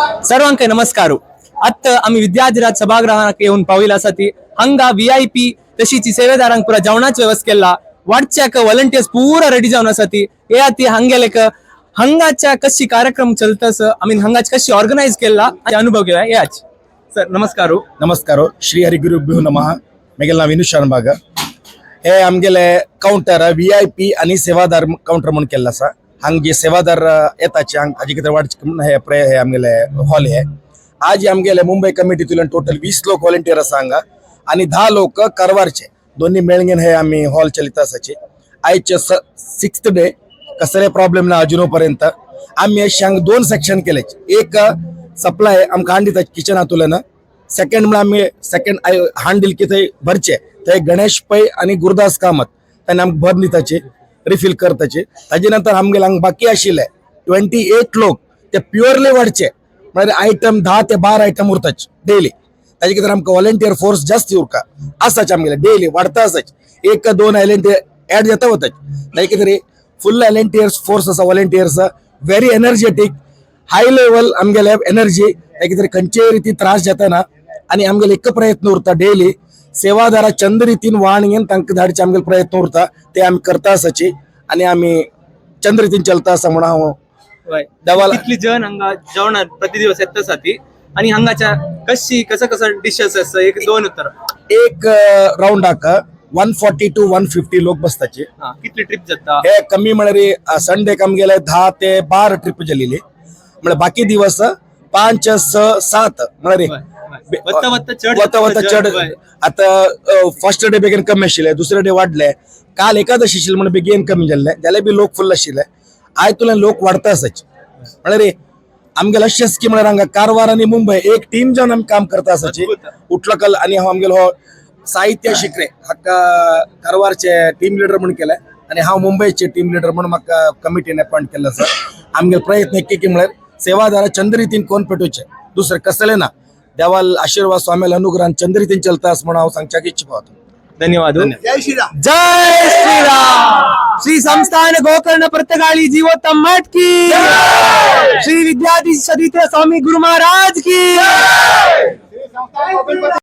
सर्वांक नमस्कार. आत्ता आम्ही विद्याधिराज सभागृहाक येऊन पाविला आसा ती हांगा व्हीआयपी तशीच सेवेदारांक पुरा जेवणाची व्यवस्था केला. वाटच्याक व्हॉलंटियर्स पुरा रेडी जावन आसा ती. हे ती हांगेलेक हंगाच्या कशी कार्यक्रम चलतस, I mean हंगाच कशी ऑर्गनाइज केला अनुभव घेऊया. याच सर, नमस्कार. नमस्कार. श्री हरिगुरुभ्यो नमः. मेगेल नाव विनू शानबाग. हे आमगेले काउंटर व्हीआयपी आणि सेवादार काउंटर म्हणून केल्लो आसा. हांग जे सेवादार येताचे हांग ताजे कितें वाडचे म्हणून हे प्रे हे आमगेले हॉल. हे आज आमगेले मुंबय कमिटीतून टोटल 20 लोक व्हॉलेंटियर आसा हांगा आणि 10 लोक कारवारचे. दोन्ही मेळगेन हे आमी हॉल चलिता आसाचे. आयचे सिक्स्थ डे, कसले प्रॉब्लेम ना अजून पर्यंत. आमी अशें हांगा दोन सेक्शन केले. एक सप्लाय आमकां हांड दिता किचनांतल्यान. सेकंड म्हळ्यार आमी सेकंड हांड दिल की थंय भरचे थंय गणेश पै आनी गुरुदास कामत तांणी आमकां भर दिताचे, रिफील करताचे. ताजे नंतर आमगेले हांगा बाकी आशिल्ले 28 लोक ते प्युअरली वाडचे, म्हळ्यार आयटम 10 ते 12 आयटम उरताच डेली. ताजे खातीर आमकां व्हॉलेंटियर फोर्स जास्त उरका आसाच. आमगेले डेली वाडता आसाच, एक का दोन व्हॉलेंटियर ऍड जाता वताच. ताजे खातीर फुल व्हॉलेंटियर्स फोर्स आसा. Volunteers very energetic, high level आमगेले एनर्जी. ताजे खातीर खंयचेय रितीन त्रास जाता ना. आनी आमगेले एक प्रयत्न उरता, डेली सेवादारा चंद रितीन वाण घेवन तांकां धाडचे आमगेले प्रयत्न उरता. ते आमी करता आसाची आनी आमी चंद रितीन चलता आसा म्हणून हांव देवाला कितली जण हांगा जेवणात प्रति दिवस येत आसा ती आणि हांगाच्या कशी कसं कसं डिशेस आसा, एक दोन उत्तर. एक राऊंडाक 140 to 150 लोक बसताचे. हा, कितली ट्रिप जाता? हे कमी म्हळ्यार संडेक आमगेले 10 ते 12 ट्रिप जालेली, म्हळ्यार बाकी दिवस 5, 6, 7 म्हळ्यार वत्ता वत्ता चड. वता वता चड. आता फर्स्ट डे बेगीन कमी आशिल्ले, दुसरे डे वाडले. काल एकादशी आशिल्ली म्हणून बेगीन कमी जाल्ले, जाल्यार बी लोक फुल्ल आशिल्ले. आयज तुला लोक वाडता आसाचे. म्हळ्यार आमगेले अशेंच की म्हळ्यार हांगा कारवार आनी मुंबय एक टीम जावन आमी काम करता आसाची. उठलो कल आनी हांव आमगेलो हो साहित्य शिकरे हाका कारवारचे टीम लिडर म्हणून केले आनी हांव मुंबयचे टीम लिडर म्हणून म्हाका कमिटीन अपॉइंट केल्लो आसा. आमगेले प्रयत्न एक की म्हळ्यार सेवादारा चंद रितीन कोण पेटोवचे, दुसरें कसलें ना. देवाल आशीर्वाद, स्वामील अनुग्रहान चंद रितीन चलता आस म्हणून हांव सांगच्याक इच्छा पावता. धन्यवाद. जय श्रीराम. जय श्रीराम. श्री संस्थान गोकर्ण पर्तगाळी जीवोत्तम मठ की, श्री विद्याधीश स्वामी गुरु महाराज की.